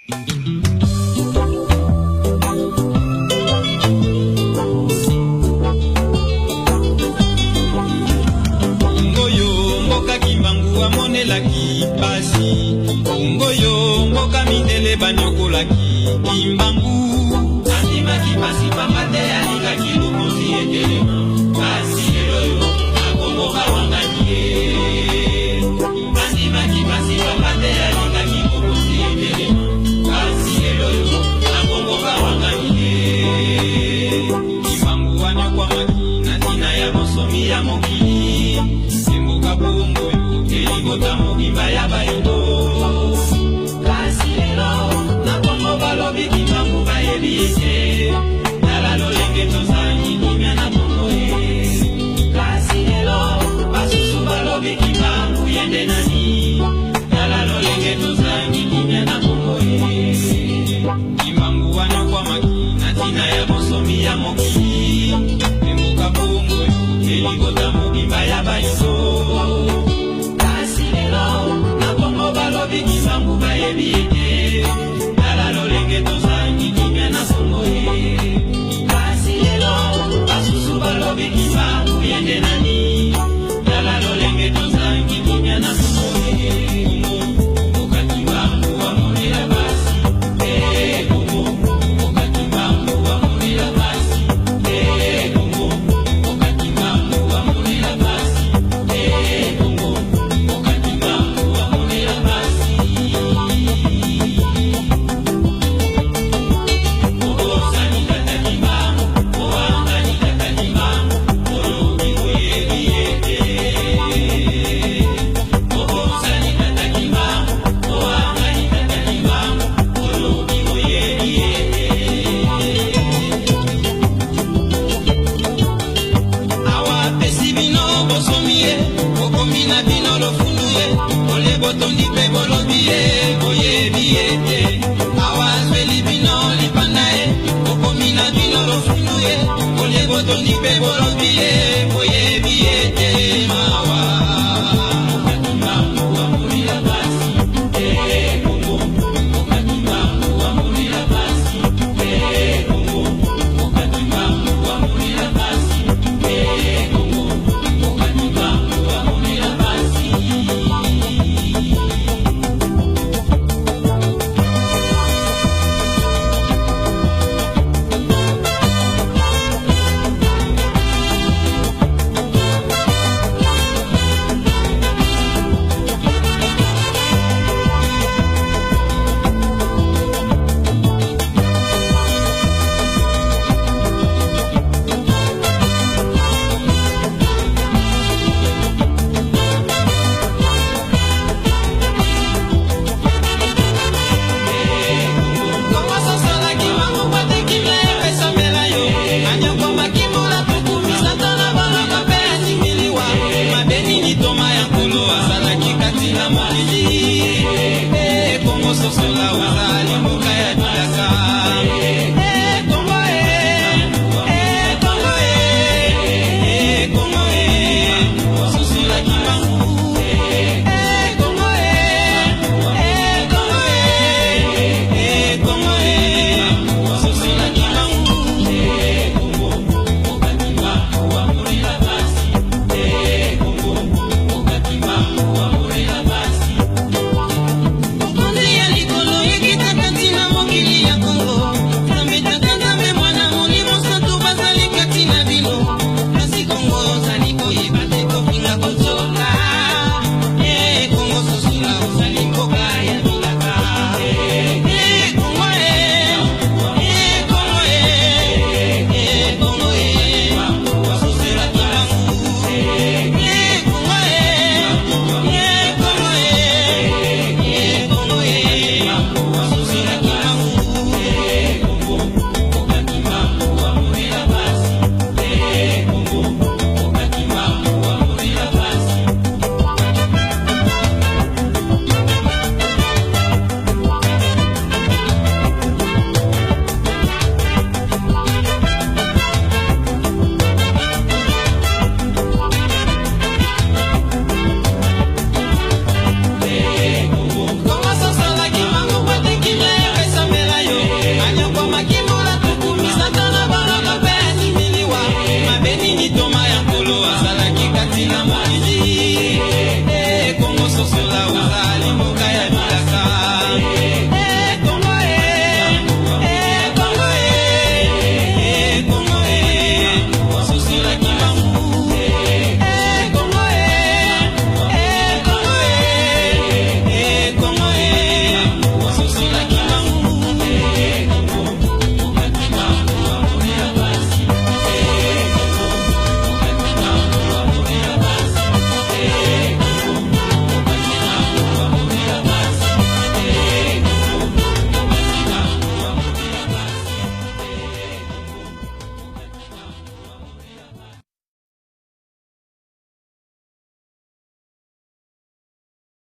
Ngoyo mboka Kimbangu amonelaki pasi, Ngoyo mboka mindele banyokolaki Kimbangu. Andimaki pasi pamba te alingaki bokonzi etelema, kasi lelo oyo na Kongo bawangani ye. Andimaki pasi pamba te alingaki bokonzi etelema, kasi lelo oyo na Kongo bawangani ye. Kimbangu anyokwamaki na ntina ya bonsomi ya mokili, emboka bongo oyo elibota mobimba ya bayindo. Kasi lelo na Kongo balobi Kimbangu bayebi ye te, tala lolenge tozangi kimia na Kongo ye. Kasi lelo basusu balobi Kimbangu ye nde nani, tala lolenge tozangi kimia na Kongo ye. Kimbangu anyokwamaki na ntina ya bonsomi ya mokili, emboka bongo oyo elibota mobimba ya bayindo. Kasi lelo na Kongo balobi Kimbangu bayebi ye te, tala lolenge tozangi kimia na Kongo ye. Kasi lelo basusu balobi Kimbangu ye nde nani, tala lolenge tozangi kimia na Kongo ye. Mboka Kimbangu amonela pasi, eh Kongo, mboka Kimbangu amonela pasi, eh Kongo, mboka Kimbangu amonela pasi, eh Kongo, mboka Kimbangu amonela pasi. Obosani tata Kimbangu, owangani tata Kimbangu, olobi oyebi ye te. Obosani tata Kimbangu, owangani tata Kimbangu, olobi oyebi ye te. Awa apesi bino bosomi ye, bokomi na bino lofundu ye, ole botondi mpe bolobi ye, boyebi ye te. Awa azweli bino lipanda ye, bokomi na bino lofundu ye, ole botondi mpe bolobi ye, boyebi ye te. Mawa. Mboka Kimbangu amonela pasi, eh Kongo, mboka Kimbangu amonela pasi, eh Kongo, mboka Kimbangu amonela pasi, eh Kongo, mboka Kimbangu amonela pasi. Sosola ozali mboka.